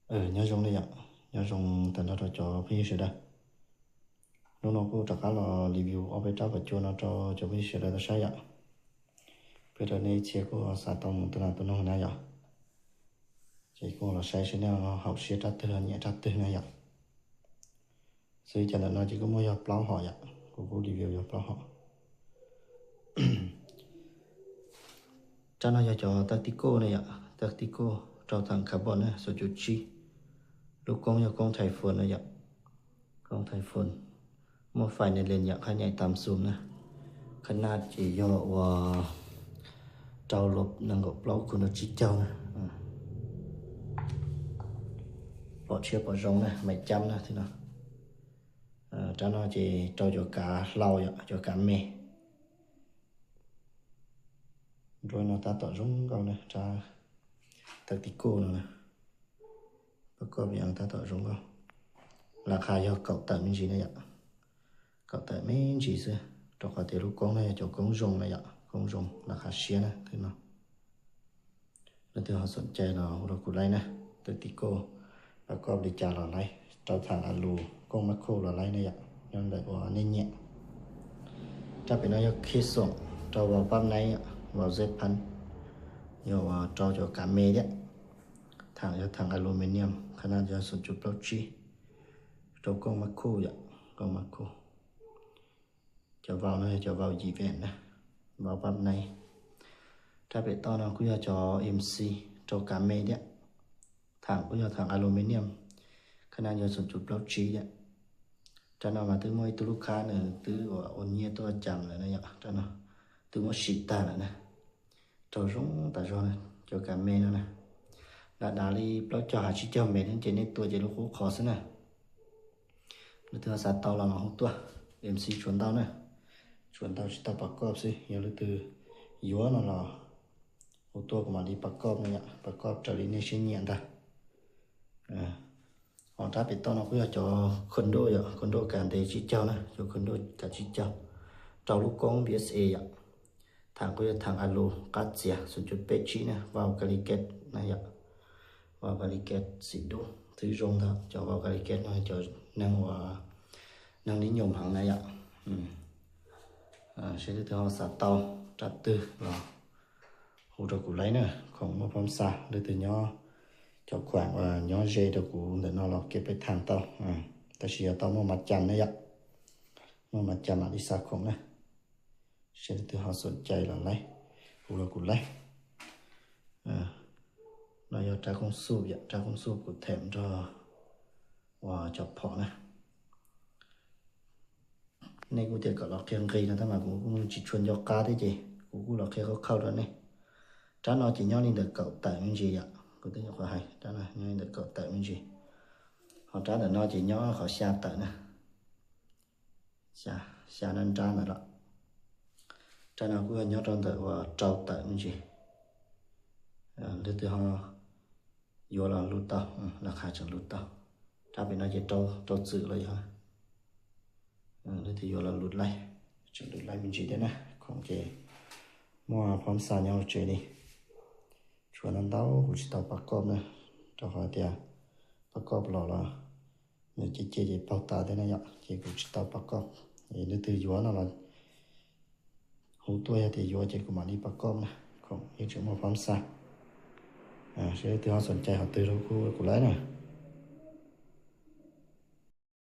Nyob zoo ne yom, nyob zoo tag nrho rau cov phooj ywg sawv daws. Hnub no kuj rov qab los review ob peb rab phom cua no rau cov phooj ywg sawv daws tau saib yom. Peb rau nej ib txhia kuj xav tau mus tua nas tua noog na yom, ces kuj los saib seb nej haum siab rab twg nyiam rab twg na yom. Xws li cov ntawm no ces kuj muaj yog plaub hom yom, kuv kuj review yog plaub hom. Rab no yog cov tactical na yom, tactical rau thaam carbon na, xoom cuv tsib. Lub koob yog koob Typhoon na yom, koob Typhoon. Muaj fais ne lees yom, qhab nyaim tam xum na. Qhab naj ces yog ua rau los nees nkaum plaub kus rau tsib caug na. Pom tshiab pom zoo na, maim cab na thwb no. Rab no ces rau cov kav hlau yom, cov kav me. Nruab no tab tom zoo nkauj na, rab tactical no na. Pab koj tab tom zoo nkauj. Laj qha yog kaum tawm me ntsis na yom, kaum tawm me ntsis xwb, rau qhov tias lub koob no yog cov koob zoo na yom, koob zoo laj qha siab na thwb no. Leej twg ho xoom cai los hu rau kuv laib na, tactical, pab koj li cas los laib, rau thaam a lus kooj mab khuj los laib na yom, nyob ntawm uas nej nyiam. Rab pem no yog khij xoom rau vau pab naib, vau zeb phab, yog uas rau cov kav me thiab. Thaam yog thaam aluminium, qhab naj yog xoom cuv plaub tsib, rau kooj mab khuj yom, kooj mab khuj. Cov vau no yog cov vau yim veem na, vau pab naib. Rab pem toj no kuj yog cov M C rau kav me thiab. Thaam kuj yog thaam aluminium, qhab naj yog xoom cuv plaub tsib thiab. Rab no mas twb muaj ib tug lub khab nws twb ua nyiaj tuaj cas lawm na yom, rab no twb muab sim tag lawm na. Rau zoo tas zog na, cov kav me no na. Dav dav li plaub caug ha tsib caug mev thiab ces nej tua ces lub qub qhov xwb na. Leej twg xav tau los hu tuaj, M C tshuav ntau na, tshuav ntau tsis tau pab koj xwb, yog leej twg yuav no los hu tuaj kuv mam li pab koj no yom, pab koj raws li nej siab nyiam ntag. Ho rab pem toj no kuj yog cov condo yom, condo kav ntev tsib caug na, cov condo kav tsib caug, rau lub koob B S A yom. Thaam kuj yog thaam a lus qab txias xoom cuv peb tsib na, vau Kalikes na yom, vau Kalikes xim dub thwb zoo ntag, cov vau Kalikes no cov neeg uas neeg li nyum heev na yom. Seb leej twg ho xav tau rab twg los hu rau kuv laib na, khoom muaj phab xa, leej twg nyob cov khuam uas nyob ze rau kuv ntawm no los kev peb thaam tau. Tab sis yog tau muaj mav cas na yom, muaj mav cas mam li xa khoom na. Seb leej twg ho xoom cai los laib, hu rau kuv laib. No yog rab kooj xuj yom, rab kooj xuj kuv them nrog uas cov phom na. Nej kuj tias kom los qhia nqis no tab mas kuv kuj tsis tshua nco qab thiab ces kuv kuj los qhia qhov qhaub rau nej. Rab no ces nyob li ntawm kaum tawm me ntsis yom, kuv twb nyuam qhuav hais, rab no nyob li ntawm kaum tawm me ntsis. Ho rab ntawm no ces nyob qhov xya tawm na, xya nrab nrab ntawd los. Rab no kuj yog nyob rau ntawm uas rau tawm me ntsis. Leej twg ho yuav los lug tau, laj qha tseem lug tau. Rab pem no ces rau txwm los yog. Leej twg yuav los lug laib, tseem lug laib me ntsis thiab na, khoom ces muaj phab xa nyob hauv tsev li. Tshuav ntau ntau kuv tsis tau pab koj na, rau qhov tias pab koj los los nws cem cem ces paug tas thiab na yom, ces kuv tsis tau pab koj. Es leej twg yuav no los hu tuaj, yog tias yuav ces kuv mam li pab koj na, khoom yeej tseem muaj phab xa. Seb leej twg ho xoom cai qhov twg los kuj kuv laib na.